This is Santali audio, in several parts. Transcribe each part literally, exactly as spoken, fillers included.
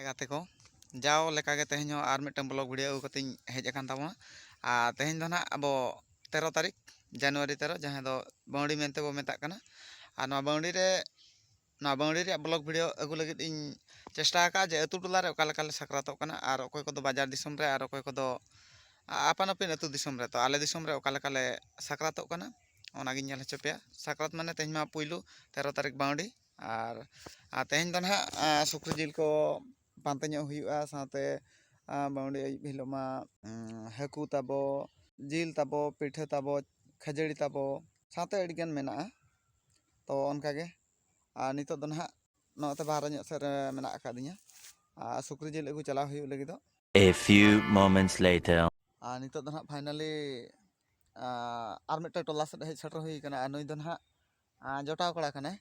ᱜᱟᱛᱮ ᱠᱚ, ᱡᱟᱣ ᱞᱮᱠᱟᱜᱮ ᱛᱮᱦᱮᱧ ᱦᱚᱸ ᱟᱨ ᱢᱤᱫᱴᱟᱝ ᱵᱞᱚᱜ ᱵᱷᱤᱰᱤᱭᱳ ᱟᱹᱜᱩ ᱠᱟᱛᱮᱧ ᱦᱮᱡ ᱟᱠᱟᱱ ᱛᱟᱵᱚᱱᱟ᱾ ᱟᱨ ᱛᱮᱦᱮᱧ ᱫᱚ ᱱᱟᱦᱟᱜ ᱟᱵᱚ ᱛᱮᱨᱚ ᱛᱟᱹᱨᱤᱠᱷ ᱡᱟᱱᱩᱣᱟᱨᱤ ᱛᱮᱨᱚ, ᱡᱟᱦᱟᱸ ᱫᱚ ᱵᱟᱹᱣᱲᱤ ᱢᱮᱱᱛᱮ ᱵᱚ ᱢᱮᱛᱟᱜ ᱠᱟᱱᱟ᱾ ᱟᱨ ᱱᱚᱣᱟ ᱵᱟᱹᱣᱲᱤ ᱨᱮ, ᱱᱚᱣᱟ ᱵᱟᱹᱣᱲᱤ ᱨᱮᱭᱟᱜ ᱵᱞᱚᱜ ᱵᱷᱤᱰᱤᱭᱳ ᱟᱹᱜᱩ ᱞᱟᱹᱜᱤᱫ ᱤᱧ ᱪᱮᱥᱴᱟ ᱟᱠᱟᱫᱼᱟ ᱡᱮ ᱟᱹᱛᱩ ᱴᱚᱞᱟ ᱨᱮ ᱚᱠᱟ ᱞᱮᱠᱟ ᱞᱮ ᱥᱟᱠᱨᱟᱛᱚᱜ ᱠᱟᱱᱟ, ᱟᱨ ᱚᱠᱚᱭ ᱠᱚᱫᱚ ᱵᱟᱡᱟᱨ ᱫᱤᱥᱚᱢ ᱨᱮ, ᱟᱨ ᱚᱠᱚᱭ ᱠᱚᱫᱚ ᱟᱯᱟᱱ ᱟᱹᱯᱤᱱ ᱟᱹᱛᱩ ᱫᱤᱥᱚᱢ ᱨᱮ᱾ ᱛᱚ, ᱟᱞᱮ ᱫᱤᱥᱚᱢ ᱨᱮ ᱚᱠᱟ ᱞᱮᱠᱟ ᱞᱮ ᱥᱟᱠᱨᱟᱛᱚᱜ ᱠᱟᱱᱟ, ᱚᱱᱟᱜᱤᱧ ᱧᱮᱞ ᱦᱚᱪᱚ ᱯᱮᱭᱟ᱾ ᱥᱟᱠᱨᱟᱛ ᱢᱟᱱᱮ ᱛᱮᱦᱮᱧ ᱢᱟ ᱯᱩᱭᱞᱩ, ᱛᱮᱨᱚ ᱛᱟᱹᱨᱤᱠᱷ ᱵᱟᱹᱣᱲᱤ᱾ ᱟᱨ, ᱟᱨ ᱛᱮᱦᱮᱧ ᱫᱚ ᱱᱟᱦᱟᱜ, ᱟᱸ, ᱥᱩᱠᱨᱤ ᱡᱤᱞ ᱠᱚ ᱯᱟᱱᱛᱮ ᱧᱚᱜ ᱦᱩᱭᱩᱜᱼᱟ, ᱥᱟᱶᱛᱮ, ᱟᱸ, ᱵᱟᱹᱣᱲᱤ ᱟᱹᱭᱩᱵ ᱦᱤᱞᱳᱜ ᱢᱟ, ᱩᱸ, ᱦᱟᱹᱠᱩ ᱛᱟᱵᱚ, ᱡᱤᱞ ᱛᱟᱵᱚ, ᱯᱤᱴᱷᱟᱹ ᱛᱟᱵᱚ, ᱠᱷᱟᱹᱡᱟᱹᱲᱤ ᱛᱟᱵᱚ, ᱥᱟᱶᱛᱮ ᱟᱹᱰᱤᱜᱟᱱ ᱢᱮᱱᱟᱜᱼᱟ᱾ ᱛᱚ, ᱚᱱᱠᱟᱜᱮ᱾ ᱟᱨ ᱱᱤᱛᱚᱜ ᱫᱚ ᱱᱟᱦᱟᱜ ᱱᱚᱛᱮ ᱵᱟᱦᱨᱮ ᱧᱚᱜ ᱥᱮᱫ ᱨᱮ ᱢᱮᱱᱟᱜ ᱟᱠᱟᱫᱤᱧᱟ᱾ ᱟᱨ ᱥᱩᱠᱨᱤ ᱡᱤᱞ ᱟᱹᱜᱩ ᱪᱟᱞᱟᱣ ᱦᱩᱭᱩᱜ ᱞᱟᱹᱜᱤᱫᱚᱜ᱾ A few moments later. ᱟᱨ ᱱᱤᱛᱚᱜ ᱫᱚ ᱱᱟᱦᱟᱜ finally, ᱟᱨ ᱢᱤᱫᱴᱮᱱ ᱴᱚᱞᱟ ᱥᱮᱫ ᱦᱮᱡ ᱥᱮᱴᱮᱨ ᱦᱩᱭ ᱟᱠᱟᱱᱟ᱾ ᱟᱨ ᱱᱩᱭ ᱫᱚ ᱱᱟᱦᱟᱜ, ᱟᱨ ᱡᱚᱴᱟᱣ ᱠᱚᱲᱟ ᱠᱟᱱᱟᱭ᱾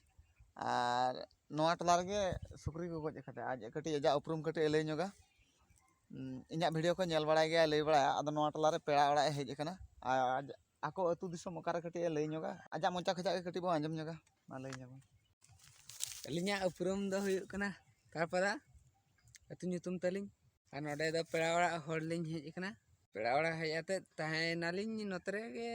ᱟᱨ ᱱᱚᱣᱟ ᱴᱚᱞᱟ ᱨᱮᱜᱮ ᱥᱩᱠᱨᱤ ᱠᱚ ᱜᱚᱡ ᱟᱠᱟᱫᱟ᱾ ᱟᱡ ᱠᱟᱹᱴᱤᱡ ᱟᱡᱟᱜ ᱩᱯᱨᱩᱢ ᱠᱟᱹᱴᱤᱡ ᱮ ᱞᱟᱹᱭ ᱧᱚᱜᱟ᱾ ᱩᱸ, ᱤᱧᱟᱹᱜ ᱵᱷᱤᱰᱤᱭᱳ ᱠᱚ ᱧᱮᱞ ᱵᱟᱲᱟᱭ ᱜᱮᱭᱟ, ᱞᱟᱹᱭ ᱵᱟᱲᱟᱭᱟ᱾ ᱟᱫᱚ ᱱᱚᱣᱟ ᱴᱚᱞᱟ ᱨᱮ ᱯᱮᱲᱟ ᱚᱲᱟᱜ ᱮ ᱦᱮᱡ ᱟᱠᱟᱱᱟ᱾ ᱟᱨ ᱟᱡ, ᱟᱠᱚ ᱟᱹᱛᱩ ᱫᱤᱥᱚᱢ ᱚᱠᱟᱨᱮ ᱠᱟᱹᱴᱤᱡ ᱮ ᱞᱟᱹᱭ ᱧᱚᱜᱟ᱾ ᱟᱡᱟᱜ ᱢᱚᱪᱟ ᱠᱷᱚᱱᱟᱜ ᱜᱮ ᱠᱟᱹᱴᱤᱡ ᱵᱚᱱ ᱟᱸᱡᱚᱢ ᱧᱚᱜᱟ᱾ ᱢᱟ ᱞᱟᱹᱭ ᱧᱚᱜ ᱢᱮ᱾ ᱟᱹᱞᱤᱧᱟᱜ ᱩᱯᱨᱩᱢ ᱫᱚ ᱦᱩᱭᱩᱜ ᱠᱟᱱᱟ ᱛᱟᱨᱯᱟᱫᱟ, ᱟᱹᱛᱩ ᱧᱩᱛᱩᱢ ᱛᱟᱹᱞᱤᱧ᱾ ᱟᱨ ᱱᱚᱰᱮ ᱫᱚ ᱯᱮᱲᱟ ᱚᱲᱟᱜ ᱦᱚᱲ ᱞᱤᱧ ᱦᱮᱡ ᱟᱠᱟᱱᱟ᱾ ᱯᱮᱲᱟ ᱚᱲᱟᱜ ᱦᱮᱡ ᱟᱛᱮᱫ ᱛᱟᱦᱮᱸᱭᱮᱱᱟᱞᱤᱧ ᱱᱚᱛᱮ ᱨᱮᱜᱮ,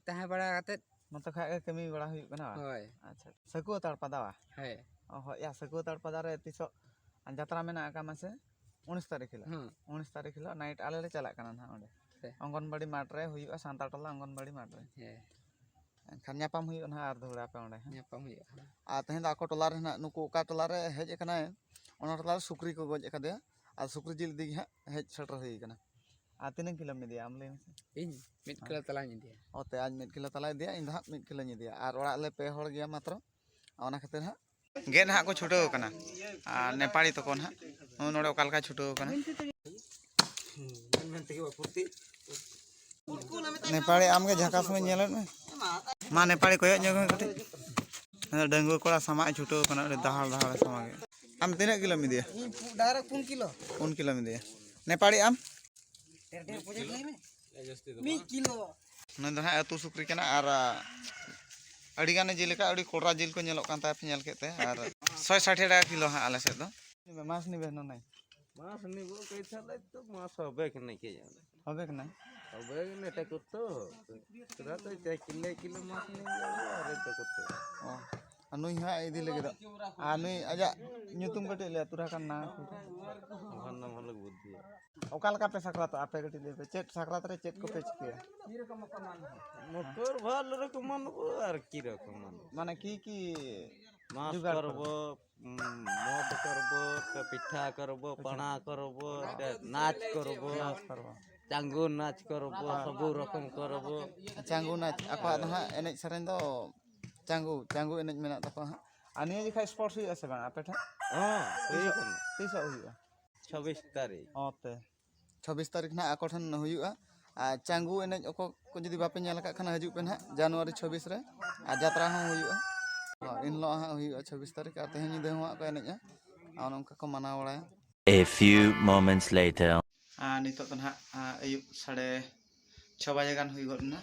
ᱛᱟᱦᱮᱸ ᱵᱟᱲᱟ ᱠᱟᱛᱮᱫ᱾ ᱱᱚᱛᱮ ᱠᱷᱚᱱᱟᱜ ᱜᱮ ᱠᱟᱹᱢᱤ ᱵᱟᱲᱟ ᱦᱩᱭᱩᱜ ᱠᱟᱱᱟ ᱵᱟᱝ? ᱦᱳᱭ᱾ ᱟᱪᱪᱷᱟ, ᱥᱟᱹᱠᱩᱣᱟᱹ ᱛᱟᱲᱯᱟᱫᱟ ᱵᱟᱝ? ᱦᱮᱸ᱾ ᱚ, ᱦᱳᱭ, ᱭᱟ, ᱥᱟᱹᱠᱩᱣᱟᱹ ᱛᱟᱲᱯᱟᱫᱟ ᱨᱮ ᱛᱤᱥᱚᱜ ᱡᱟᱛᱨᱟ ᱢᱮᱱᱟᱜ ᱟᱠᱟᱫ ᱢᱟᱥᱮ? ᱩᱱᱤᱥ ᱛᱟᱹᱨᱤᱠᱷ ᱦᱤᱞᱳᱜ᱾ ᱦᱮᱸ᱾ ᱩᱱᱤᱥ ᱛᱟᱹᱨᱤᱠᱷ ᱦᱤᱞᱳᱜ ᱱᱟᱭᱤᱴ ᱟᱞᱮ ᱞᱮ ᱪᱟᱞᱟᱜ ᱠᱟᱱᱟ ᱱᱟᱦᱟᱜ ᱚᱸᱰᱮ᱾ ᱦᱮᱸ᱾ ᱚᱝᱜᱚᱱᱵᱟᱲᱤ ᱢᱟᱴᱷ ᱨᱮ ᱦᱩᱭᱩᱜᱼᱟ, ᱥᱟᱱᱛᱟᱲ ᱴᱚᱞᱟ ᱚᱝᱜᱚᱱᱵᱟᱲᱤ ᱢᱟᱴᱷ ᱨᱮ᱾ ᱦᱮᱸ᱾ ᱮᱱᱠᱷᱟᱱ ᱧᱟᱯᱟᱢ ᱦᱩᱭᱩᱜᱼᱟ ᱱᱟᱦᱟᱜ ᱟᱨ ᱫᱷᱩᱲᱟ ᱟᱯᱮ ᱚᱸᱰᱮ ᱦᱟᱸᱜ᱾ ᱧᱟᱯᱟᱢ ᱦᱩᱭᱩᱜᱼᱟ ᱦᱟᱸᱜ᱾ ᱟᱨ ᱛᱮᱦᱮᱧ ᱫᱚ ᱟᱠᱚ ᱴᱚᱞᱟ ᱨᱮ ᱱᱟᱦᱟᱜ, ᱱᱩᱠᱩ ᱚᱠᱟ ᱴᱚᱞᱟ ᱨᱮ ᱦᱮᱡ ᱟᱠᱟᱱᱟᱭ, ᱚᱱᱟ ᱴᱚᱞᱟ ᱨᱮ ᱥᱩᱠᱨᱤ ᱠᱚ ᱜᱚᱡ ᱟᱠᱟᱫᱮᱭᱟ᱾ ᱟᱨ ᱥᱩᱠᱨᱤ ᱡᱤᱞ ᱤᱫᱤ ᱜᱮ ᱦᱟᱸᱜ ᱦᱮᱡ ᱥᱮᱴᱮᱨ ᱦᱩᱭ ᱟᱠᱟᱱᱟ᱾ ᱟᱨ ᱛᱤᱱᱟᱹᱜ ᱠᱤᱞᱳᱢ ᱤᱫᱤᱭᱟ ᱟᱢ, ᱞᱟᱹᱭ ᱢᱮᱥᱮ? ᱤᱧ ᱢᱤᱫ ᱠᱤᱞᱳ ᱛᱟᱞᱟᱧ ᱤᱫᱤᱭᱟ᱾ ᱚ, ᱛᱮ ᱟᱡ ᱢᱤᱫ ᱠᱤᱞᱳ ᱛᱟᱞᱟᱭ ᱤᱫᱤᱭᱟ, ᱤᱧ ᱫᱚ ᱦᱟᱸᱜ ᱢᱤᱫ ᱠᱤᱞᱳᱧ ᱤᱫᱤᱭᱟ᱾ ᱟᱨ ᱚᱲᱟᱜ ᱞᱮ ᱯᱮ ᱦᱚᱲ ᱜᱮᱭᱟ ᱢᱟᱛᱨᱚ, ᱚᱱᱟ ᱠᱷᱟᱹᱛᱤᱨ ᱦᱟᱸᱜ᱾ ᱜᱮᱫ ᱦᱟᱸᱜ ᱠᱚ ᱪᱷᱩᱴᱟᱹᱣ ᱟᱠᱟᱱᱟ᱾ ᱟᱨ ᱱᱮᱯᱟᱲᱤ ᱛᱟᱠᱚ ᱱᱟᱦᱟᱜ ᱱᱚᱜᱼᱚᱭ ᱱᱚᱰᱮ ᱚᱠᱟ ᱞᱮᱠᱟᱭ ᱪᱷᱩᱴᱟᱹᱣ ᱟᱠᱟᱱᱟ᱾ ᱱᱮᱯᱟᱲᱤ, ᱟᱢᱜᱮ ᱡᱷᱟᱠᱟᱥ ᱢᱟᱹᱧ ᱧᱮᱞᱮᱫ ᱢᱮ᱾ ᱢᱟ, ᱱᱮᱯᱟᱲᱤ, ᱠᱚᱭᱚᱜ ᱧᱚᱜ ᱢᱮ ᱠᱟᱹᱴᱤᱡ᱾ ᱰᱟᱺᱜᱩᱣᱟᱹ ᱠᱚᱲᱟ ᱥᱟᱢᱟᱜ ᱮ ᱪᱷᱩᱴᱟᱹᱣ ᱟᱠᱟᱱᱟ, ᱟᱹᱰᱤ ᱫᱟᱦᱟᱲ ᱫᱟᱦᱟᱲ ᱮ ᱥᱟᱢᱟᱜᱮ᱾ ᱟᱢ ᱛᱤᱱᱟᱹᱜ ᱠᱤᱞᱳᱢ ᱤᱫᱤᱭᱟ? ᱤᱧ ᱯᱩ-, direct ᱯᱩᱱ ᱠᱤᱞᱳ᱾ ᱯᱩᱱ ᱠᱤᱞᱳᱢ ᱤᱫᱤᱭᱟ᱾ ᱱᱮᱯᱟᱲᱤ, ᱟᱢ? ᱰᱷᱮᱨ ᱰᱷᱮᱨ ᱯᱩᱡᱟᱹ ᱞᱟᱹᱭ ᱢᱮ᱾ ᱢᱤᱫ ᱠᱤᱞᱳ᱾ ᱱᱩᱭ ᱫᱚ ᱦᱟᱸᱜ ᱟᱹᱛᱩ ᱥᱩᱠᱨᱤ ᱠᱟᱱᱟ ᱟᱨ, ᱟ, ᱟᱹᱰᱤ ᱜᱟᱱᱮ ᱡᱤᱞ ᱟᱠᱟᱫ, ᱟᱹᱰᱤ ᱠᱚᱰᱨᱟ ᱡᱤᱞ ᱠᱚ ᱧᱮᱞᱚᱜ ᱠᱟᱱ ᱛᱟᱭᱟ, ᱯᱮ ᱧᱮᱞ ᱠᱮᱫ ᱛᱮ᱾ ᱟᱨ ᱥᱚᱭ ᱥᱟᱴᱷ ᱴᱟᱠᱟ ᱠᱤᱞᱳ ᱦᱟᱸᱜ ᱟᱞᱮ ᱥᱮᱫ ᱫᱚ᱾ ᱢᱟᱥ ᱱᱤᱵᱮ ᱱᱚᱱᱟᱭ᱾ ᱢᱟᱥ ᱱᱤᱵᱚ ᱠᱟᱹᱭ ᱛᱷᱟᱞᱮ ᱛᱚ ᱢᱟᱥ ᱦᱚᱵᱮ ᱠᱟᱱᱟᱭ ᱠᱮ ᱡᱟᱱᱮ᱾ ᱦᱚᱵᱮ ᱠᱟᱱᱟᱭ᱾ ᱦᱚᱵᱮ ᱠᱟᱱᱟᱭ ᱴᱟᱠᱩᱨ ᱛᱚ᱾ ᱛᱷᱚᱲᱟ ᱛᱚ ᱪᱟᱭ ᱠᱤᱞᱮ ᱠᱤᱞᱮ ᱢᱟᱥ ᱱᱤᱵᱚ ᱟᱨᱮ ᱴᱟᱠᱩᱨ ᱛᱚ᱾ ᱚ᱾ ᱟᱨ ᱱᱩᱭ ᱦᱟᱸᱜ ᱤᱫᱤ ᱞᱟᱹᱜᱤᱫᱚᱜ᱾ ᱟᱨ ᱱᱩᱭ ᱟᱡᱟᱜ ᱧᱩᱛᱩᱢ ᱠᱟᱹᱴᱤᱡ ᱞᱟᱹᱭᱟ, ᱛᱩᱨᱟ ᱠᱟᱱ ᱱᱟ᱾ ᱵᱷᱟᱱᱱᱟ ᱵᱷᱟᱞᱚ ᱵᱩᱫᱽᱫᱷᱤ᱾ ᱚᱠᱟ ᱞᱮᱠᱟ ᱯᱮ ᱥᱟᱠᱨᱟᱛᱚᱜᱼᱟ ᱟᱯᱮ? ᱠᱟᱹᱴᱤᱡ ᱞᱟᱹᱭ ᱯᱮ, ᱪᱮᱫ ᱥᱟᱠᱨᱟᱛ ᱨᱮ ᱪᱮᱫ ᱠᱚᱯᱮ ᱪᱤᱠᱟᱹᱭᱟ? ᱢᱚᱠᱚᱨ ᱵᱷᱟᱞ ᱨᱚᱠᱚᱢ ᱢᱟᱱᱵᱚ ᱟᱨ ᱠᱤ ᱨᱚᱠᱚᱢ ᱢᱟᱱᱵᱚ᱾ ᱢᱟᱱᱮ ᱠᱤ ᱠᱤ ᱢᱟᱥ ᱡᱚᱜᱟᱲ ᱠᱚᱨᱵᱚ, ᱠᱚᱨᱵᱚ? ᱩᱸ, ᱢᱚᱫ ᱠᱚᱨᱵᱚ, ᱯᱤᱴᱷᱟ ᱠᱚᱨᱵᱚ, ᱯᱟᱬᱟ ᱠᱚᱨᱵᱚ, ᱱᱟᱪ ᱠᱚᱨᱵᱚ, ᱱᱟᱪ ᱠᱚᱨᱵᱚ᱾ ᱪᱟᱸᱜᱩ ᱱᱟᱪ ᱠᱚᱨᱵᱚ, ᱥᱚᱵᱩ ᱨᱚᱠᱚᱢ ᱠᱚᱨᱵᱚ᱾ ᱪᱟᱸᱜᱩ ᱱᱟᱪ, ᱟᱠᱚᱣᱟᱜ ᱫᱚ ᱦᱟᱸᱜ ᱮᱱᱮᱡ ᱥᱮᱨᱮᱧ ᱫᱚ ᱪᱟᱸᱜᱩ, ᱪᱟᱸᱜᱩ ᱮᱱᱮᱡ ᱢᱮᱱᱟᱜ ᱛᱟᱠᱚᱣᱟ ᱦᱟᱸᱜ᱾ ᱟᱨ ᱱᱤᱭᱟᱹ ᱡᱚᱠᱷᱟᱡ sports ᱦᱩᱭᱩᱜᱼᱟ ᱥᱮ ᱵᱟᱝ ᱟᱯᱮ ᱴᱷᱮᱱ? ᱦᱚᱸ, ᱦᱩᱭ ᱛᱤᱥᱚᱜ, ᱠᱟᱱᱟ᱾ ᱛᱤᱥᱚᱜ ᱦᱩᱭᱩᱜᱼᱟ? ᱪᱷᱟᱵᱵᱤᱥ ᱛᱟᱹᱨᱤᱠᱷ᱾ ᱚ, ᱛᱮ᱾ ᱪᱷᱟᱵᱵᱤᱥ ᱛᱟᱹᱨᱤᱠᱷ ᱱᱟᱦᱟᱜ ᱟᱠᱚ ᱴᱷᱮᱱ ᱦᱩᱭᱩᱜᱼᱟ᱾ ᱟᱨ ᱪᱟᱸᱜᱩ ᱮᱱᱮᱡ ᱚᱠᱚᱭ ᱠᱚ ᱡᱩᱫᱤ ᱵᱟᱯᱮ ᱧᱮᱞ ᱟᱠᱟᱫ ᱠᱷᱟᱱ, ᱦᱤᱡᱩᱜ ᱯᱮ ᱱᱟᱦᱟᱜ ᱡᱟᱱᱩᱣᱟᱨᱤ ᱪᱷᱟᱵᱵᱤᱥ ᱨᱮ᱾ ᱟᱨ ᱡᱟᱛᱨᱟ ᱦᱚᱸ ᱦᱩᱭᱩᱜᱼᱟ᱾ ᱦᱳᱭ, ᱮᱱ ᱦᱤᱞᱳᱜ ᱦᱟᱸᱜ ᱦᱩᱭᱩᱜᱼᱟ ᱪᱷᱟᱵᱵᱤᱥ ᱛᱟᱹᱨᱤᱠᱷ, ᱟᱨ ᱛᱮᱦᱮᱧ ᱧᱤᱫᱟᱹ ᱦᱚᱸ ᱦᱟᱸᱜ ᱠᱚ ᱮᱱᱮᱡᱼᱟ᱾ ᱟᱨ ᱱᱚᱝᱠᱟ ᱠᱚ ᱢᱟᱱᱟᱣ ᱵᱟᱲᱟᱭᱟ᱾ A few moments later. ᱟᱨ ᱱᱤᱛᱚᱜ ᱫᱚ ᱱᱟᱦᱟᱜ, ᱟᱨ ᱟᱹᱭᱩᱵ ᱥᱟᱲᱮ ᱪᱷᱚ ᱵᱟᱡᱮ ᱜᱟᱱ ᱦᱩᱭ ᱜᱚᱫ ᱮᱱᱟ᱾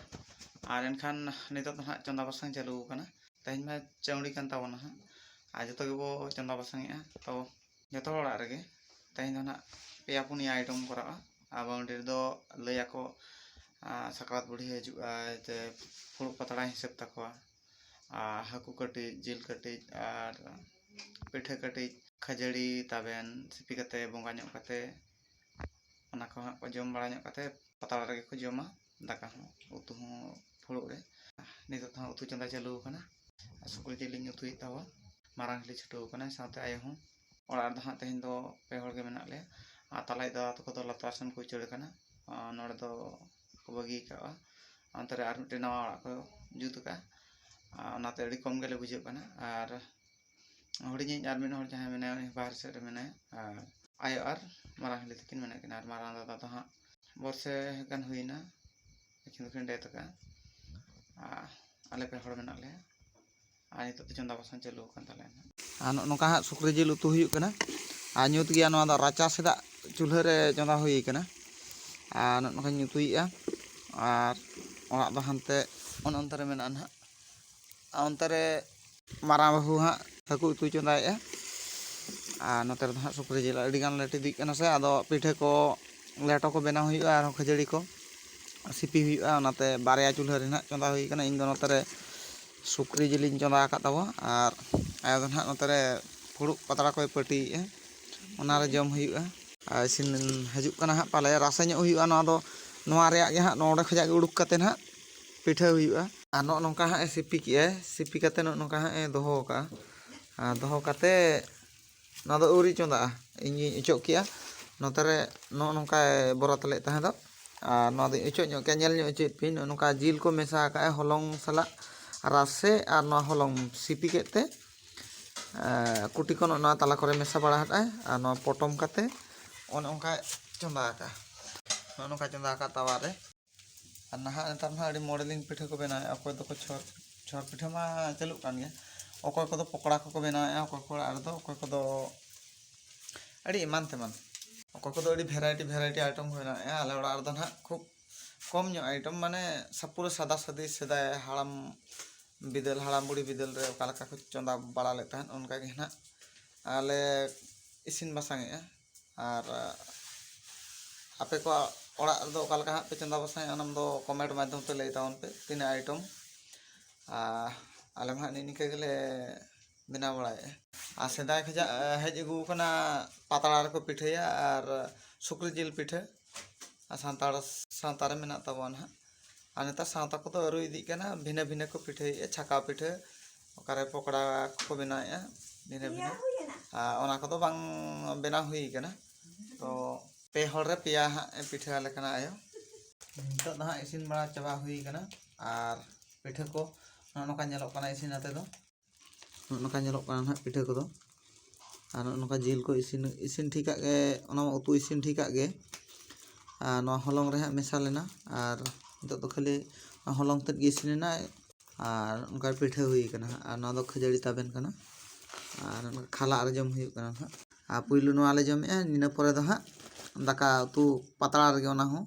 ᱟᱨ ᱮᱱᱠᱷᱟᱱ ᱱᱤᱛᱚᱜ ᱫᱚ ᱱᱟᱦᱟᱜ ᱪᱚᱸᱫᱟ ᱵᱟᱥᱟᱝ ᱪᱟᱹᱞᱩ ᱟᱠᱟᱱᱟ᱾ ᱛᱮᱦᱮᱧ ᱢᱟ ᱪᱟᱹᱣᱲᱤ ᱠᱟᱱ ᱛᱟᱵᱚᱱᱟ ᱦᱟᱸᱜ, ᱟᱨ ᱡᱚᱛᱚ ᱜᱮᱵᱚ ᱪᱚᱸᱫᱟ ᱵᱟᱥᱟᱝ ᱮᱜᱼᱟ᱾ ᱛᱚ ᱡᱚᱛᱚ ᱦᱚᱲ ᱚᱲᱟᱜ ᱨᱮᱜᱮ ᱛᱮᱦᱮᱧ ᱫᱚ ᱱᱟᱦᱟᱜ ᱯᱮᱭᱟ ᱯᱩᱱᱭᱟ item ᱠᱚᱨᱟᱜᱼᱟ᱾ ᱟᱨ ᱵᱟᱣᱩᱱᱰᱟᱨᱤ ᱨᱮᱫᱚ ᱞᱟᱹᱭ ᱟᱠᱚ, ᱟᱨ ᱥᱟᱠᱨᱟᱛ ᱵᱩᱲᱦᱤ ᱦᱤᱡᱩᱜᱼᱟᱭ ᱛᱮ ᱯᱷᱩᱲᱩᱜ ᱯᱟᱛᱲᱟᱭ ᱦᱤᱥᱟᱹᱵ ᱛᱟᱠᱚᱣᱟ᱾ ᱟᱨ ᱦᱟᱹᱠᱩ ᱠᱟᱹᱴᱤᱡ, ᱡᱤᱞ ᱠᱟᱹᱴᱤᱡ, ᱟᱨ ᱯᱤᱴᱷᱟᱹ ᱠᱟᱹᱴᱤᱡ, ᱠᱷᱟᱹᱡᱟᱹᱲᱤ ᱛᱟᱵᱮᱱ ᱥᱤᱯᱤ ᱠᱟᱛᱮ, ᱵᱚᱸᱜᱟ ᱧᱚᱜ ᱠᱟᱛᱮ, ᱚᱱᱟ ᱠᱚ ᱦᱟᱸᱜ ᱠᱚ ᱡᱚᱢ ᱵᱟᱲᱟ ᱧᱚᱜ ᱠᱟᱛᱮ ᱯᱟᱛᱲᱟ ᱨᱮᱜᱮ ᱠᱚ ᱡᱚᱢᱟ, ᱫᱟᱠᱟ ᱦᱚᱸ ᱩᱛᱩ ᱦᱚᱸ ᱯᱷᱩᱲᱩᱜ ᱨᱮ᱾ ᱱᱤᱛᱚᱜ ᱫᱚ ᱦᱟᱸᱜ ᱩᱛᱩ ᱪᱚᱸᱫᱟ ᱪᱟᱹᱞᱩ ᱟᱠᱟᱱᱟ᱾ ᱥᱩᱠᱨᱤ ᱡᱤᱞ ᱞᱤᱧ ᱩᱛᱩᱭᱮᱫ ᱛᱟᱵᱚᱱ᱾ ᱢᱟᱨᱟᱝ ᱦᱤᱞᱤ ᱪᱷᱩᱴᱟᱹᱣ ᱟᱠᱟᱱᱟᱭ, ᱥᱟᱶᱛᱮ ᱟᱭᱳ ᱦᱚᱸ᱾ ᱚᱲᱟᱜ ᱨᱮᱫᱚ ᱦᱟᱸᱜ ᱛᱮᱦᱮᱧ ᱫᱚ ᱯᱮ ᱦᱚᱲ ᱜᱮ ᱢᱮᱱᱟᱜ ᱞᱮᱭᱟ᱾ ᱟᱨ ᱛᱟᱞᱟᱭᱤᱡ ᱫᱟᱫᱟ ᱛᱟᱠᱚ ᱫᱚ ᱞᱟᱛᱟᱨ ᱥᱮᱱ ᱠᱚ ᱩᱪᱟᱹᱲ ᱟᱠᱟᱱᱟ᱾ ᱟᱨ ᱱᱚᱰᱮ ᱫᱚ ᱠᱚ ᱵᱟᱹᱜᱤ ᱟᱠᱟᱫᱼᱟ᱾ ᱚᱱᱛᱮ ᱨᱮ ᱟᱨ ᱢᱤᱫᱴᱮᱱ ᱱᱟᱣᱟ ᱚᱲᱟᱜ ᱠᱚ ᱡᱩᱛ ᱟᱠᱟᱫᱼᱟ᱾ ᱟᱨ ᱚᱱᱟᱛᱮ ᱟᱹᱰᱤ ᱠᱚᱢ ᱜᱮᱞᱮ ᱵᱩᱡᱷᱟᱹᱜ ᱠᱟᱱᱟ᱾ ᱟᱨ ᱦᱩᱰᱤᱧᱤᱡ ᱟᱨ ᱢᱤᱫ ᱦᱚᱲ ᱡᱟᱦᱟᱸᱭ ᱢᱮᱱᱟᱭᱟ, ᱩᱱᱤ ᱵᱟᱦᱨᱮ ᱥᱮᱫ ᱨᱮ ᱢᱮᱱᱟᱭᱟ᱾ ᱟᱨ ᱟᱭᱳ ᱟᱨ ᱢᱟᱨᱟᱝ ᱦᱤᱞᱤ ᱛᱟᱹᱠᱤᱱ ᱢᱮᱱᱟᱜ ᱠᱤᱱᱟ᱾ ᱟᱨ ᱢᱟᱨᱟᱝ ᱫᱟᱫᱟ ᱫᱚ ᱦᱟᱸᱜ ᱵᱚᱨᱥᱮ ᱜᱟᱱ ᱦᱩᱭᱱᱟ, ᱟᱹᱠᱤᱱ ᱫᱚᱠᱤᱱ death ᱟᱠᱟᱫᱼᱟ᱾ ᱟᱨ ᱟᱞᱮ ᱯᱮ ᱦᱚᱲ ᱢᱮᱱᱟᱜ ᱞᱮᱭᱟ᱾ ᱟᱨ ᱱᱤᱛᱚᱜ ᱫᱚ ᱪᱚᱸᱫᱟ ᱵᱟᱥᱟᱝ ᱪᱟᱹᱞᱩ ᱟᱠᱟᱱ ᱛᱟᱞᱮᱭᱟ ᱱᱟᱦᱟᱜ᱾ ᱟᱨ ᱱᱚᱜᱼᱚ ᱱᱚᱝᱠᱟ ᱦᱟᱸᱜ ᱥᱩᱠᱨᱤ ᱡᱤᱞ ᱩᱛᱩ ᱦᱩᱭᱩᱜ ᱠᱟᱱᱟ᱾ ᱟᱨ ᱧᱩᱛ ᱜᱮᱭᱟ, ᱱᱚᱣᱟ ᱫᱚ ᱨᱟᱪᱟ ᱥᱮᱫᱟᱜ ᱪᱩᱞᱦᱟᱹ ᱨᱮ ᱪᱚᱸᱫᱟ ᱦᱩᱭ ᱠᱟᱱᱟ᱾ ᱟᱨ ᱱᱚᱜᱼᱚ ᱱᱚᱝᱠᱟᱧ ᱩᱛᱩᱭᱮᱫᱼᱟ᱾ ᱟᱨ ᱚᱲᱟᱜ ᱫᱚ ᱦᱟᱱᱛᱮ ᱚᱱᱮ ᱚᱱᱛᱮ ᱨᱮ ᱢᱮᱱᱟᱜᱼᱟ ᱱᱟᱦᱟᱜ᱾ ᱟᱨ ᱚᱱᱛᱮ ᱨᱮ ᱢᱟᱨᱟᱝ ᱵᱟᱹᱦᱩ ᱦᱟᱸᱜ ᱦᱟᱹᱠᱩ ᱩᱛᱩᱭ ᱪᱚᱸᱫᱟᱭᱮᱫᱼᱟ᱾ ᱟᱨ ᱱᱚᱛᱮ ᱨᱮᱫᱚ ᱦᱟᱸᱜ ᱥᱩᱠᱨᱤ ᱡᱤᱞ ᱟᱹᱰᱤ ᱜᱟᱱ ᱞᱮ ᱤᱫᱤᱜ ᱠᱟᱱᱟ ᱥᱮ, ᱟᱫᱚ ᱯᱤᱴᱷᱟᱹ ᱠᱚ ᱞᱮᱴᱚ ᱠᱚ ᱵᱮᱱᱟᱣ ᱦᱩᱭᱩᱜᱼᱟ, ᱟᱨᱦᱚᱸ ᱠᱷᱟᱹᱡᱟᱹᱲᱤ ᱠᱚ ᱥᱤᱯᱤ ᱦᱩᱭᱩᱜᱼᱟ᱾ ᱚᱱᱟᱛᱮ ᱵᱟᱨᱭᱟ ᱪᱩᱞᱦᱟᱹ ᱨᱮ ᱱᱟᱦᱟᱜ ᱪᱚᱸᱫᱟ ᱦᱩᱭ ᱠᱟᱱᱟ᱾ ᱤᱧ ᱫᱚ ᱱᱚᱛᱮ ᱨᱮ ᱥᱩᱠᱨᱤ ᱡᱤᱞᱤᱧ ᱪᱚᱸᱫᱟ ᱟᱠᱟᱫ ᱛᱟᱵᱚᱣᱟ, ᱟᱨ ᱟᱭᱳ ᱫᱚ ᱱᱟᱦᱟᱜ ᱱᱚᱛᱮ ᱨᱮ ᱯᱷᱩᱲᱩᱜ ᱯᱟᱛᱲᱟ ᱠᱚᱭ ᱯᱟᱹᱴᱤᱭᱮᱫᱼᱟ, ᱚᱱᱟᱨᱮ ᱡᱚᱢ ᱦᱩᱭᱩᱜᱼᱟ᱾ ᱟᱨ ᱤᱥᱤᱱ ᱦᱤᱡᱩᱜ ᱠᱟᱱᱟ ᱦᱟᱸᱜ ᱯᱟᱞᱮ, ᱨᱟᱥᱮ ᱧᱚᱜ ᱦᱩᱭᱩᱜᱼᱟ ᱱᱚᱣᱟ ᱫᱚ᱾ ᱱᱚᱣᱟ ᱨᱮᱭᱟᱜ ᱜᱮ ᱦᱟᱸᱜ ᱱᱚᱰᱮ ᱠᱷᱚᱱᱟᱜ ᱜᱮ ᱩᱰᱩᱠ ᱠᱟᱛᱮ ᱱᱟᱦᱟᱜ ᱯᱤᱴᱷᱟᱹ ᱦᱩᱭᱩᱜᱼᱟ᱾ ᱟᱨ ᱱᱚᱜᱼᱚ ᱱᱚᱝᱠᱟ ᱦᱟᱸᱜ ᱮ ᱥᱤᱯᱤ ᱠᱮᱜᱼᱟᱭ, ᱥᱤᱯᱤ ᱠᱟᱛᱮ ᱱᱚᱜᱼᱚ ᱱᱚᱝᱠᱟ ᱦᱟᱸᱜ ᱮ ᱫᱚᱦᱚ ᱟᱠᱟᱜᱼᱟ᱾ ᱟᱨ ᱫᱚᱦᱚ ᱠᱟᱛᱮ ᱱᱚᱣᱟ ᱫᱚ ᱟᱹᱣᱨᱤ ᱪᱚᱸᱫᱟᱜᱼᱟ, ᱤᱧᱤᱧ ᱚᱪᱚᱜ ᱠᱮᱜᱼᱟ᱾ ᱱᱚᱛᱮ ᱨᱮ ᱱᱚᱜᱼᱚ ᱱᱚᱝᱠᱟᱭ ᱵᱚᱨᱟᱛ ᱞᱮᱫ ᱛᱟᱦᱮᱸ ᱫᱚ, ᱟᱨ ᱱᱚᱣᱟ ᱫᱚᱧ ᱚᱪᱚᱜ ᱧᱚᱜ ᱠᱮᱜᱼᱟ᱾ ᱧᱮᱞ ᱧᱚᱜ ᱚᱪᱚᱭᱮᱫ ᱯᱮᱭᱟᱹᱧ, ᱱᱚᱜᱼᱚ ᱱᱚᱝᱠᱟ ᱡᱤᱞ ᱠᱚ ᱢᱮᱥᱟ ᱟᱠᱟᱜᱼᱟ ᱦᱚᱞᱚᱝ ᱥᱟᱞᱟᱜ, ᱨᱟᱥᱮ ᱟᱨ ᱱᱚᱣᱟ ᱦᱚᱞᱚᱝ ᱥᱤᱯᱤ ᱠᱮᱫ ᱛᱮ, ᱮᱸ, ᱠᱩᱴᱤ ᱠᱚ ᱱᱚᱜᱼᱚ ᱱᱚᱣᱟ ᱛᱟᱞᱟ ᱠᱚᱨᱮ ᱢᱮᱥᱟ ᱵᱟᱲᱟ ᱦᱟᱫᱼᱟᱭ, ᱟᱨ ᱱᱚᱣᱟ ᱯᱚᱴᱚᱢ ᱠᱟᱛᱮ ᱚᱱᱮ ᱚᱱᱠᱟᱭ ᱪᱚᱸᱫᱟ ᱟᱠᱟᱜᱼᱟ᱾ ᱱᱚᱜᱼᱚ ᱱᱚᱝᱠᱟ ᱪᱚᱸᱫᱟ ᱟᱠᱟᱫ ᱛᱟᱣᱟ ᱨᱮ᱾ ᱟᱨ ᱱᱟᱦᱟᱜ ᱱᱮᱛᱟᱨ ᱢᱟ ᱟᱹᱰᱤ ᱢᱚᱰᱮᱞᱤᱝ ᱯᱤᱴᱷᱟᱹ ᱠᱚ ᱵᱮᱱᱟᱣᱮᱫᱼᱟ, ᱚᱠᱚᱭ ᱫᱚᱠᱚ ᱪᱷᱚᱨ, ᱪᱷᱚᱨ ᱯᱤᱴᱷᱟᱹ ᱢᱟ ᱪᱟᱹᱞᱩᱜ ᱠᱟᱱ ᱜᱮᱭᱟ, ᱚᱠᱚᱭ ᱠᱚᱫᱚ ᱯᱚᱠᱚᱲᱟ ᱠᱚᱠᱚ ᱵᱮᱱᱟᱣᱮᱫᱼᱟ, ᱚᱠᱚᱭ ᱠᱚ ᱚᱲᱟᱜ ᱨᱮᱫᱚ, ᱚᱠᱚᱭ ᱠᱚᱫᱚ ᱟᱹᱰᱤ ᱮᱢᱟᱱ ᱛᱮᱢᱟᱱ, ᱚᱠᱚᱭ ᱠᱚᱫᱚ ᱟᱹᱰᱤ ᱵᱷᱮᱨᱟᱭᱴᱤ ᱵᱷᱮᱨᱟᱭᱴᱤ ᱟᱭᱴᱮᱢ ᱠᱚ ᱵᱮᱱᱟᱣᱮᱫᱼᱟ᱾ ᱟᱞᱮ ᱚᱲᱟᱜ ᱨᱮᱫᱚ ᱱᱟᱦᱟᱜ ᱠᱷᱩᱵ ᱠᱚᱢ ᱧᱚᱜ ᱟᱭᱴᱮᱢ, ᱢᱟᱱᱮ ᱥᱟ-, ᱯᱩᱨᱟᱹ ᱥᱟᱫᱟ ᱥᱟᱫᱤ ᱥᱮᱫᱟᱭ ᱦᱟᱲᱟᱢ ᱵᱤᱫᱟᱹᱞ, ᱦᱟᱲᱟᱢ ᱵᱩᱲᱦᱤ ᱵᱤᱫᱟᱹᱞ ᱨᱮ ᱚᱠᱟ ᱞᱮᱠᱟ ᱠᱚ ᱪᱚᱸᱫᱟ ᱵᱟᱲᱟ ᱞᱮᱫ ᱛᱟᱦᱮᱸᱫ, ᱚᱱᱠᱟ ᱜᱮ ᱱᱟᱦᱟᱜ ᱟᱞᱮ ᱤᱥᱤᱱ ᱵᱟᱥᱟᱝᱮᱫᱼᱟ᱾ ᱟᱨ ᱟᱯᱮ ᱠᱚᱣᱟᱜ ᱚᱲᱟᱜ ᱨᱮᱫᱚ ᱚᱠᱟ ᱞᱮᱠᱟ ᱦᱟᱸᱜ ᱯᱮ ᱪᱚᱸᱫᱟ ᱵᱟᱥᱟᱝᱮᱫᱼᱟ, ᱚᱱᱟ ᱫᱚ ᱠᱚᱢᱮᱱᱴ ᱢᱟᱫᱽᱫᱷᱚᱢ ᱛᱮ ᱞᱟᱹᱭ ᱛᱟᱵᱚᱱ ᱯᱮ, ᱛᱤᱱᱟᱹᱜ ᱟᱭᱴᱮᱢ᱾ ᱟᱨ ᱟᱞᱮ ᱢᱟ ᱦᱟᱸᱜ ᱱᱤᱝᱠᱟᱹ ᱜᱮᱞᱮ ᱵᱮᱱᱟᱣ ᱵᱟᱲᱟᱭᱮᱫᱼᱟ᱾ ᱟᱨ ᱥᱮᱫᱟᱭ ᱠᱷᱚᱱᱟᱜ ᱦᱮᱡ ᱟᱹᱜᱩ ᱟᱠᱟᱱᱟ, ᱯᱟᱛᱲᱟ ᱨᱮᱠᱚ ᱯᱤᱴᱷᱟᱹᱭᱟ ᱟᱨ ᱥᱩᱠᱨᱤ ᱡᱤᱞ ᱯᱤᱴᱷᱟᱹ, ᱟᱨ ᱥᱟᱱᱛᱟᱲ ᱥᱟᱶᱛᱟ ᱨᱮ ᱢᱮᱱᱟᱜ ᱛᱟᱵᱚᱱᱟ ᱦᱟᱸᱜ᱾ ᱟᱨ ᱱᱮᱛᱟᱨ ᱥᱟᱶᱛᱟ ᱠᱚᱫᱚ ᱟᱹᱨᱩ ᱤᱫᱤᱜ ᱠᱟᱱᱟ, ᱵᱷᱤᱱᱟᱹ ᱵᱷᱤᱱᱟᱹ ᱠᱚ ᱯᱤᱴᱷᱟᱹᱭᱮᱫᱼᱟ, ᱪᱷᱟᱠᱟᱣ ᱯᱤᱴᱷᱟᱹ, ᱚᱠᱟᱨᱮ ᱯᱚᱠᱚᱲᱟ ᱠᱚᱠᱚ ᱵᱮᱱᱟᱣᱮᱫᱼᱟ ᱵᱷᱤᱱᱟᱹ ᱵᱷᱤᱱᱟᱹ᱾ ᱟᱨ ᱚᱱᱟ ᱠᱚᱫᱚ ᱵᱟᱝ ᱵᱮᱱᱟᱣ ᱦᱩᱭ ᱠᱟᱱᱟ᱾ ᱛᱚ ᱯᱮ ᱦᱚᱲ ᱨᱮ ᱯᱮᱭᱟ ᱦᱟᱸᱜ ᱮ ᱯᱤᱴᱷᱟᱹ ᱟᱞᱮ ᱠᱟᱱᱟ ᱟᱭᱳ᱾ ᱱᱤᱛᱚᱜ ᱫᱚ ᱦᱟᱸᱜ ᱤᱥᱤᱱ ᱵᱟᱲᱟ ᱪᱟᱵᱟ ᱦᱩᱭ ᱠᱟᱱᱟ᱾ ᱟᱨ ᱯᱤᱴᱷᱟᱹ ᱠᱚ ᱱᱚᱜᱼᱚ ᱱᱚᱝᱠᱟ ᱧᱮᱞᱚᱜ ᱠᱟᱱᱟ ᱤᱥᱤᱱ ᱟᱛᱮ ᱫᱚ᱾ ᱱᱚᱜᱼᱚ ᱱᱚᱝᱠᱟ ᱧᱮᱞᱚᱜ ᱠᱟᱱᱟ ᱱᱟᱦᱟᱜ ᱯᱤᱴᱷᱟᱹ ᱠᱚᱫᱚ᱾ ᱟᱨ ᱱᱚᱜᱼᱚ ᱱᱚᱝᱠᱟ ᱡᱤᱞ ᱠᱚ ᱤᱥᱤᱱ, ᱤᱥᱤᱱ ᱴᱷᱤᱠᱟᱜ ᱜᱮ, ᱚᱱᱟ ᱢᱟ ᱩᱛᱩ ᱤᱥᱤᱱ ᱴᱷᱤᱠᱟᱜ ᱜᱮ᱾ ᱟᱨ ᱱᱚᱣᱟ ᱦᱚᱞᱚᱝ ᱨᱮ ᱦᱟᱸᱜ ᱢᱮᱥᱟ ᱞᱮᱱᱟ᱾ ᱟᱨ ᱱᱤᱛᱚᱜ ᱫᱚ ᱠᱷᱟᱹᱞᱤ ᱦᱚᱞᱚᱝ ᱛᱮᱫ ᱜᱮ ᱤᱥᱤᱱ ᱮᱱᱟ᱾ ᱟᱨ ᱚᱱᱠᱟ ᱯᱤᱴᱷᱟᱹ ᱦᱩᱭ ᱠᱟᱱᱟ ᱦᱟᱸᱜ᱾ ᱟᱨ ᱱᱚᱣᱟ ᱫᱚ ᱠᱷᱟᱹᱡᱟᱹᱲᱤ ᱛᱟᱵᱮᱱ ᱠᱟᱱᱟ᱾ ᱟᱨ ᱚᱱᱠᱟ ᱠᱷᱟᱞᱟᱜ ᱨᱮ ᱡᱚᱢ ᱦᱩᱭᱩᱜ ᱠᱟᱱᱟ ᱦᱟᱸᱜ᱾ ᱟᱨ ᱯᱩᱭᱞᱩ ᱱᱚᱣᱟ ᱞᱮ ᱡᱚᱢᱮᱜᱼᱟ, ᱤᱱᱟᱹ ᱯᱚᱨᱮ ᱫᱚ ᱦᱟᱸᱜ ᱫᱟᱠᱟ ᱩᱛᱩ ᱯᱟᱛᱲᱟ ᱨᱮᱜᱮ ᱚᱱᱟ ᱦᱚᱸ᱾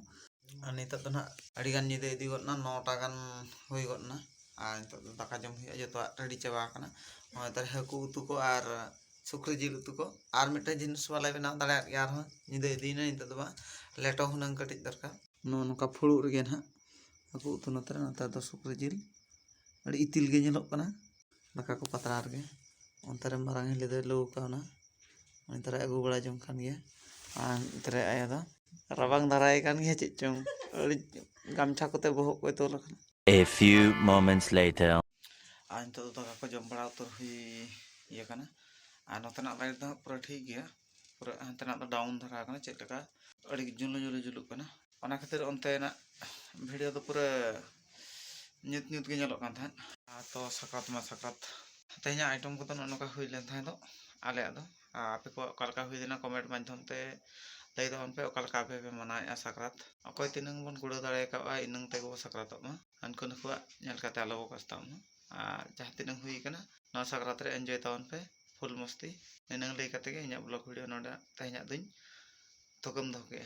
ᱟᱨ ᱱᱤᱛᱚᱜ ᱫᱚ ᱱᱟᱦᱟᱜ ᱟᱹᱰᱤ ᱜᱟᱱ ᱧᱤᱫᱟᱹ ᱤᱫᱤ ᱜᱚᱫ ᱮᱱᱟ, ᱱᱚᱴᱟ ᱜᱟᱱ ᱦᱩᱭ ᱜᱚᱫ ᱮᱱᱟ᱾ ᱟᱨ ᱱᱤᱛᱚᱜ ᱫᱚ ᱫᱟᱠᱟ ᱡᱚᱢ ᱦᱩᱭᱩᱜᱼᱟ, ᱡᱚᱛᱚᱣᱟᱜ ᱨᱮᱰᱤ ᱪᱟᱵᱟ ᱟᱠᱟᱱᱟ᱾ ᱱᱚᱜᱼᱚᱭ ᱛᱟᱦᱞᱮ ᱦᱟᱹᱠᱩ ᱩᱛᱩ ᱠᱚ ᱟᱨ ᱥᱩᱠᱨᱤ ᱡᱤᱞ ᱩᱛᱩ ᱠᱚ᱾ ᱟᱨ ᱢᱤᱫᱴᱮᱱ ᱡᱤᱱᱤᱥ ᱵᱟᱞᱮ ᱵᱮᱱᱟᱣ ᱫᱟᱲᱮᱭᱟᱜ ᱜᱮᱭᱟ ᱟᱨᱦᱚᱸ, ᱧᱤᱫᱟᱹ ᱤᱫᱤᱭᱮᱱᱟ, ᱱᱤᱛᱚᱜ ᱫᱚ ᱵᱟᱝ, ᱞᱮᱴᱚ ᱦᱩᱱᱟᱹᱝ ᱠᱟᱹᱴᱤᱡ ᱫᱚᱨᱠᱟᱨ᱾ ᱱᱚᱜᱼᱚ ᱱᱚᱝᱠᱟ ᱯᱷᱩᱲᱩᱜ ᱨᱮᱜᱮ ᱱᱟᱦᱟᱜ ᱦᱟᱹᱠᱩ ᱩᱛᱩ᱾ ᱱᱚᱛᱮ ᱨᱮ ᱱᱮᱛᱟᱨ ᱫᱚ ᱥᱩᱠᱨᱤ ᱡᱤᱞ ᱟᱹᱰᱤ ᱤᱛᱤᱞ ᱜᱮ ᱧᱮᱞᱚᱜ ᱠᱟᱱᱟ᱾ ᱫᱟᱠᱟ ᱠᱚ ᱯᱟᱛᱲᱟ ᱨᱮᱜᱮ᱾ ᱚᱱᱛᱮ ᱨᱮ ᱢᱟᱨᱟᱝ ᱦᱤᱞᱤ ᱫᱚᱭ ᱞᱩ ᱠᱟᱣᱱᱟ᱾ ᱚᱱᱛᱮ ᱨᱮ ᱟᱹᱜᱩ ᱵᱟᱲᱟ ᱡᱚᱝ ᱠᱟᱱ ᱜᱮᱭᱟ᱾ ᱟᱨ ᱚᱱᱛᱮ ᱨᱮ ᱟᱭᱳ ᱫᱚ ᱨᱟᱵᱟᱝ ᱫᱷᱟᱨᱟᱭ ᱠᱟᱱ ᱜᱮᱭᱟ ᱪᱮᱫ ᱪᱚᱝ, ᱟᱹᱰᱤ ᱜᱟᱢᱪᱷᱟ ᱠᱚᱛᱮ ᱵᱚᱦᱚᱜ ᱠᱚᱭ ᱛᱚᱞ ᱟᱠᱟᱱᱟ᱾ A few moments later. ᱟᱨ ᱱᱤᱛᱚᱜ ᱫᱚ ᱫᱟᱠᱟ ᱠᱚ ᱡᱚᱢ ᱵᱟᱲᱟ ᱩᱛᱟᱹᱨ ᱦᱩᱭ ᱤᱭᱟᱹ ᱠᱟᱱᱟ᱾ ᱟᱨ ᱱᱚᱛᱮᱱᱟᱜ ᱞᱟᱭᱤᱴ ᱫᱚ ᱦᱟᱸᱜ ᱯᱩᱨᱟᱹ ᱴᱷᱤᱠ ᱜᱮᱭᱟ, ᱯᱩᱨᱟᱹ ᱦᱟᱱᱛᱮᱱᱟᱜ ᱫᱚ ᱰᱟᱣᱩᱱ ᱫᱷᱟᱨᱟ ᱠᱟᱱᱟ, ᱪᱮᱫ ᱞᱮᱠᱟ ᱟᱹᱰᱤ ᱡᱩᱞᱩ ᱡᱩᱞᱩ ᱡᱩᱞᱩᱜ ᱠᱟᱱᱟ᱾ ᱚᱱᱟ ᱠᱷᱟᱹᱛᱤᱨ ᱚᱱᱛᱮᱱᱟᱜ ᱵᱷᱤᱰᱤᱭᱳ ᱫᱚ ᱯᱩᱨᱟᱹ ᱧᱩᱛ ᱧᱩᱛ ᱜᱮ ᱧᱮᱞᱚᱜ ᱠᱟᱱ ᱛᱟᱦᱮᱸᱫ᱾ ᱟᱨ ᱛᱚ ᱥᱟᱠᱨᱟᱛ ᱢᱟ ᱥᱟᱠᱨᱟᱛ, ᱛᱮᱦᱮᱧᱟᱜ ᱟᱭᱴᱮᱢ ᱠᱚᱫᱚ ᱱᱚᱜᱼᱚ ᱱᱚᱝᱠᱟ ᱦᱩᱭ ᱞᱮᱱ ᱛᱟᱦᱮᱸ ᱫᱚ ᱟᱞᱮᱭᱟᱜ ᱫᱚ᱾ ᱟᱨ ᱟᱯᱮ ᱠᱚᱣᱟᱜ ᱚᱠᱟ ᱞᱮᱠᱟ ᱦᱩᱭ ᱞᱮᱱᱟ, ᱠᱚᱢᱮᱱᱴ ᱢᱟᱫᱽᱫᱷᱚᱢ ᱛᱮ ᱞᱟᱹᱭ ᱛᱟᱵᱚᱱ ᱯᱮ, ᱚᱠᱟ ᱞᱮᱠᱟ ᱟᱯᱮ ᱯᱮ ᱢᱟᱱᱟᱣᱮᱫᱼᱟ ᱥᱟᱠᱨᱟᱛ᱾ ᱚᱠᱚᱭ ᱛᱤᱱᱟᱹᱝ ᱵᱚᱱ ᱠᱩᱲᱟᱹᱣ ᱫᱟᱲᱮ ᱠᱟᱣᱜᱼᱟ, ᱤᱱᱟᱹᱝ ᱛᱮᱜᱮ ᱵᱚ ᱥᱟᱠᱨᱟᱛᱚᱜ ᱢᱟ᱾ ᱦᱟᱹᱱᱠᱩ ᱱᱩᱠᱩᱣᱟᱜ ᱧᱮᱞ ᱠᱟᱛᱮ ᱟᱞᱚ ᱵᱚ ᱠᱟᱥᱛᱟᱜ ᱢᱟ᱾ ᱟᱨ ᱡᱟᱦᱟᱸ ᱛᱤᱱᱟᱹᱝ ᱦᱩᱭ ᱠᱟᱱᱟ, ᱱᱚᱣᱟ ᱥᱟᱠᱨᱟᱛ ᱨᱮ ᱮᱱᱡᱚᱭ ᱛᱟᱵᱚᱱ ᱯᱮ, ᱯᱷᱩᱞ ᱢᱚᱥᱛᱤ᱾ ᱱᱤᱱᱟᱹᱝ ᱞᱟᱹᱭ ᱠᱟᱛᱮ ᱜᱮ ᱤᱧᱟᱹᱜ ᱵᱞᱚᱜ ᱵᱷᱤᱰᱤᱭᱳ ᱱᱚᱰᱮ ᱛᱮᱦᱮᱧᱟᱜ ᱫᱩᱧ ᱛᱷᱩᱠᱟᱹᱢ ᱫᱚᱦᱚ ᱠᱮᱫᱼᱟ᱾